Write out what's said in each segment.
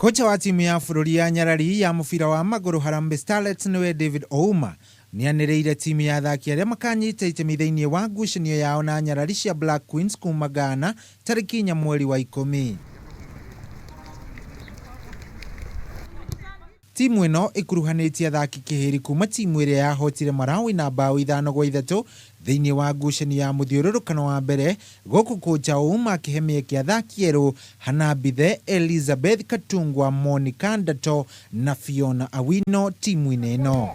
Kocha wa timu ya bũrũri ya Nyarari ya mũbira wa magũrũ Harambee Starlets nĩwe David Ouma nĩanĩrĩire timu ya athaki arĩa makanyita itemi thĩinĩ wa ngucanio yao na Nyarari cia Black Queens kuma Ghana tarĩki 4 mweri wa 10. Timu ĩno ĩkuruhanĩtie athaki kĩhĩri kuma timu ĩrĩa yahotire Malawi na mbaũ 5-3 thĩinĩ wa ngucanio ya mũthiũrũrũkano wa mbere gũkũ kocha Ouma akĩhe mĩeke athaki erũ Hannah Mbithe, Elizabeth Katungwa, Monica Ndato na Fiona Awino timu-inĩ ĩno.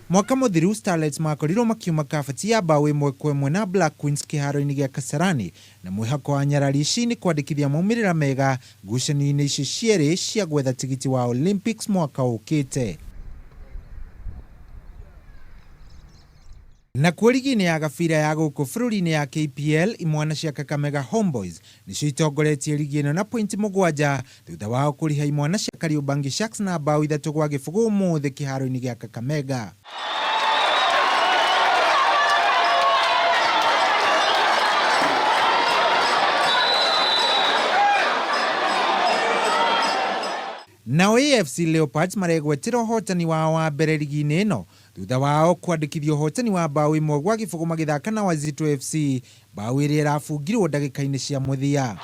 Mwaka mũthiru Starlets makorirwo makiuma kabati ya mbaũ 1-1 na Black Queens kĩharo-inĩ gĩa Kasarani na mwĩhoko wa Nyarari ici nĩ kwandĩkithia maumĩrĩra mega ngucanio-inĩ ici cierĩ cia gwetha tigiti wa Olympics mwaka ũkĩte. Nakuo rigi-inĩ ya gabira ya gũkũ bũrũri-inĩ ya KPL imwana cia Kakamega Homeboyz nĩcio itongoretie rigi ĩno na pointi 7 thutha wao kũriha imwana cia Kariobangi Sharks na mbaũ 3-0 ũmũthĩ kĩharo-inĩ gĩa Kakamega. Nao AFC Leopards maregwetera ũhotani wao wa mbere rigi-inĩ ĩno thutha wao kwandĩkithia ũhotani wa mbaũ 1-0 magĩthaka na Wazito FC, mbaũ ĩrĩa ĩrabungirwo ndagĩka-inĩ cia mũthia.